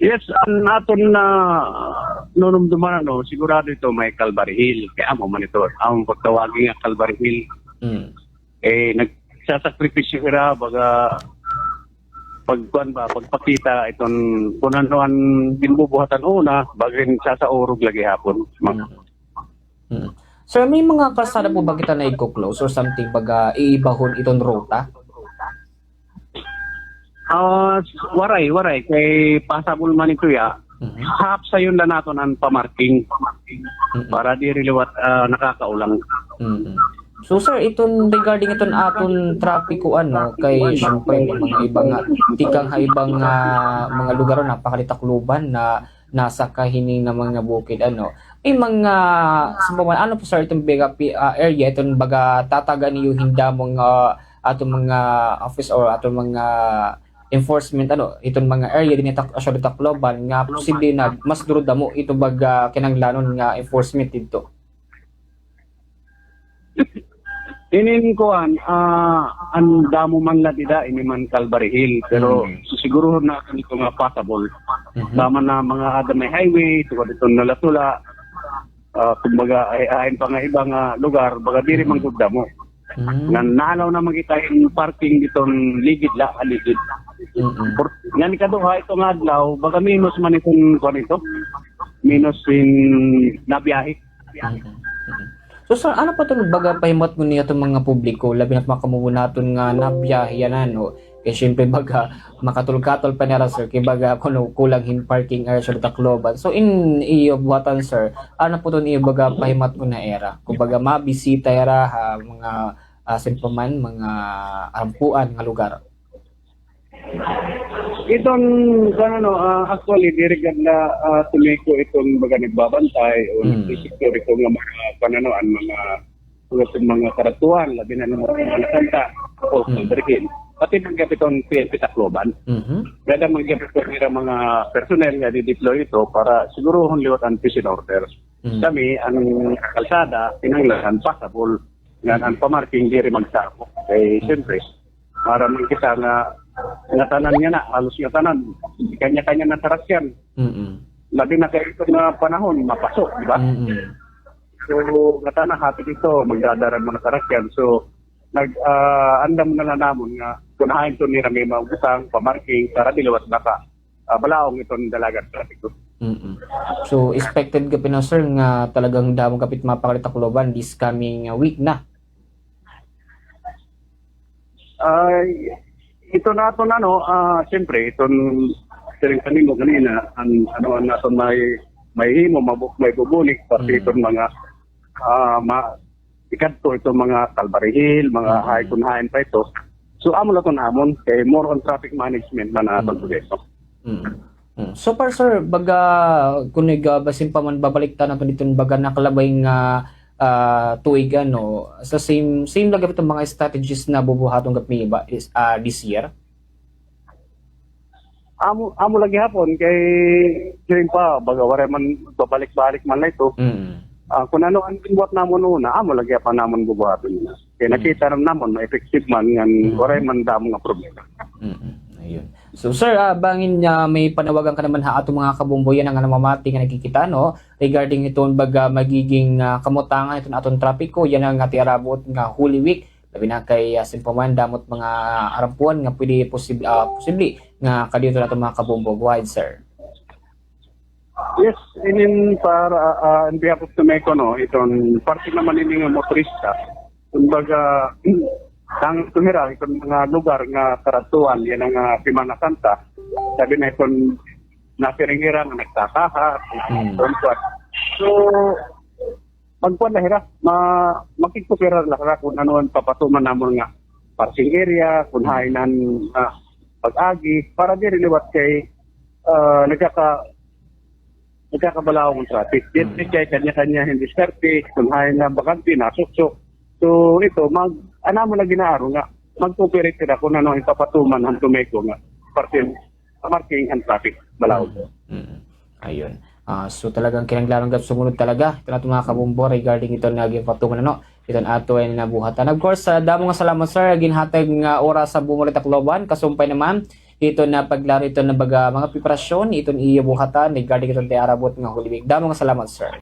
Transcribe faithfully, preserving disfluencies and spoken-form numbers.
Yes, an aton na nunumduman, ano, sigurado ito may Calvary Hill. Kay amo man ito, amo pagtawagi nga Calvary Hill. Mm. Eh, nagsasakripisyo ira, baga, pagkuan ba, pagpakita iton kun ano an ginbubuhatan una, baga rin sasaurog la gihapon. Mm. Mm. Sir, may mga kalsada po ba kita na igko-close or something, baga iibahon iton ruta? Ah, waray, waray. Kay pasabol man ito ya. Mhm. Hap sayon la naton an pamarking. Mm-mm. Para diri liwat, ah, nakakaulang. Mm-mm. So, sir, iton regarding iton aton trapiko, ano, kay siyempre may mga iba nga, tikang ha ibang, ah, mga lugar, napakalitakloban na nasa kahining na mga bukid, ano. May mga, sumbawa, ano po, sir, iton baga pi-, ah, area, iton baga tatagan niyo hin damo nga, ah, aton mga office or aton mga enforcement, ano, iton mga area dinhi ha Tak-, Siyudad Tacloban nga posible na mas durudamo iton baga kinahanglanon nga enforcement didto? Inin kuan, ah, an damo man la dida, ini man Calvary Hill, pero Mm. sisiguruhon naton ito nga passable. Mhm. Tama na mga ada may highway, tungod iton nalatula, ah, kumbaga, ay, ain pa nga iba nga lugar, baga diri man Mm. gud damo. Mm. Nga naalaw na man kita hin parking diton ligid la, ha ligid. Mm-mm. Por-, ngan ikaduha, ito nga adlaw, baga minus man iton kuan ito. Minus in nabiyahe. Mm-mm. Mm-mm. So, sir, ano pa iton baga pahimatngon niyo aton mga publiko, labi na mga kamubo naton nga nabiyahe yana, no? Kay siyempre, baga, makatol-katol pa nira, sir, kay baga, kuno kulang hin parking area ha Tacloban. So, in iyo buhatan, sir, ano po iton iyo baga pahimatngon nga ira? Kumbaga, mabisita ira ha mga, ah, saan pa man, mga arampuan nga lugar. Iton, kuan, ano, ah, actually, diri gad la, ah, Tumeco iton baga nagbabantay o Mm. nagsisecure iton nga mga, kuan, ano, an mga, mga, mga karatuhan, labi na an mga Semana Santa o Mm. Birhen. Pati man gihap iton P N P Tacloban. Mhm. May-ada man gihap iton ira mga personnel nga di-deploy ito para siguruhon liwat an peace and order. Mm. Kami, an kalsada, kinahanglan passable. Ngan an pamarking diri magsabok. Kay, Mm. siyempre, para man kita nga, ngatanan yana, halos ngatanan, kanya-kanya na sarakyan. Mm-mm. Labi na kay ito nga panahon, mapaso, di ba? Mm-mm. So, ngatanan, hapit ito, magdadara mga sarakyan. So, nag, ah, andam na la namon nga, kun hain to nira may maubutang, pamarking, para di liwat naka, ah, balaong iton dalagan trapiko. Mm-mm. So, expected gihap na, sir, nga talagang damo gihap it mapakalitakloban this coming, ah, week na. Ay, ito na aton, ano, ah, siyempre, iton siring kanimo ganina, an, ano, an aton may, may himo, mabu-, may bubulig, pati Mm. iton mga, ah, ma-, ikadto iton mga Calvary Hill, mga Mm. hain kun hain pa ito. So, amo la iton amon, kay more on traffic management man an aton Mm. proseso. Mm. Mm. So far, sir, baga, kun iga, basin pa man babaliktaran naton iton baga nakalabay nga, ah, tuig, ano, sa same, same la gihap iton mga strategies na bubuhaton gihap mi ba, is, ah, this year? Amo, amo la gihapon, kay siring pa, baga waray man, babalik-balik man la ito. Mm. Ah, kun ano an buhat namon una, amo la gihap an amon bubuhaton na. Kay Mm. nakita na namon, ma-effective man, ngan Mm. waray man damo nga problema. Mm, ayun. So, sir, ah, bangin, ah, may panawagan ka naman ha aton mga kabombo yana nga namamati nga nagkikita, no? Regarding iton baga magiging, ah, kamutangan iton aton trapiko, yana nga tiarabot nga Holy Week. Labi na kay, ah, saan pa man, damo it mga arampuan nga pwede posib-, ah, posible nga kadiyot aton mga kabombo. Go ahead, sir. Yes, inin para, ah, in behalf of Tumeco, no, iton parte naman ini nga motorista. Kumbaga, tang ito hira, iton mga lugar nga karatuan, yana nga, ah, Semana Santa. Sabi na iton nasiring hira nga nagkakaha, Mm. nagkakaha. So, magkuan la hira, ma-, makigkooperar la hira kun ano an papatuman namon nga parking area, kun Mm. hain an, ah, pag-agi, para diri liwat kay, ah, nagkaka-, nagkakabalaong an traffic. Diri Mm. kay kanya-kanya hin diskarte, kun hain na bakante, nasuksok. So, ito, mag-, an amon la gin-aaro nga, mag-cooperate sila kun ano an papatuman han Tumeco nga parking, parking han traffic, balaod. Mm, mm. Ayun. Ah, so talagang kinahanglan gihap sumunod talaga iton aton mga kabombo regarding iton nga ginpatuman, ano, iton aton nabuhatan. Of course, ah, damo nga salamat, sir, ginhatag nga oras ha Bombo Tacloban. Kasumpay naman, Ito na paglaro ito na baga mga preparasyon, iton iya buhatan, regarding iton ti arabot nga Holy Week. Damo nga salamat, sir.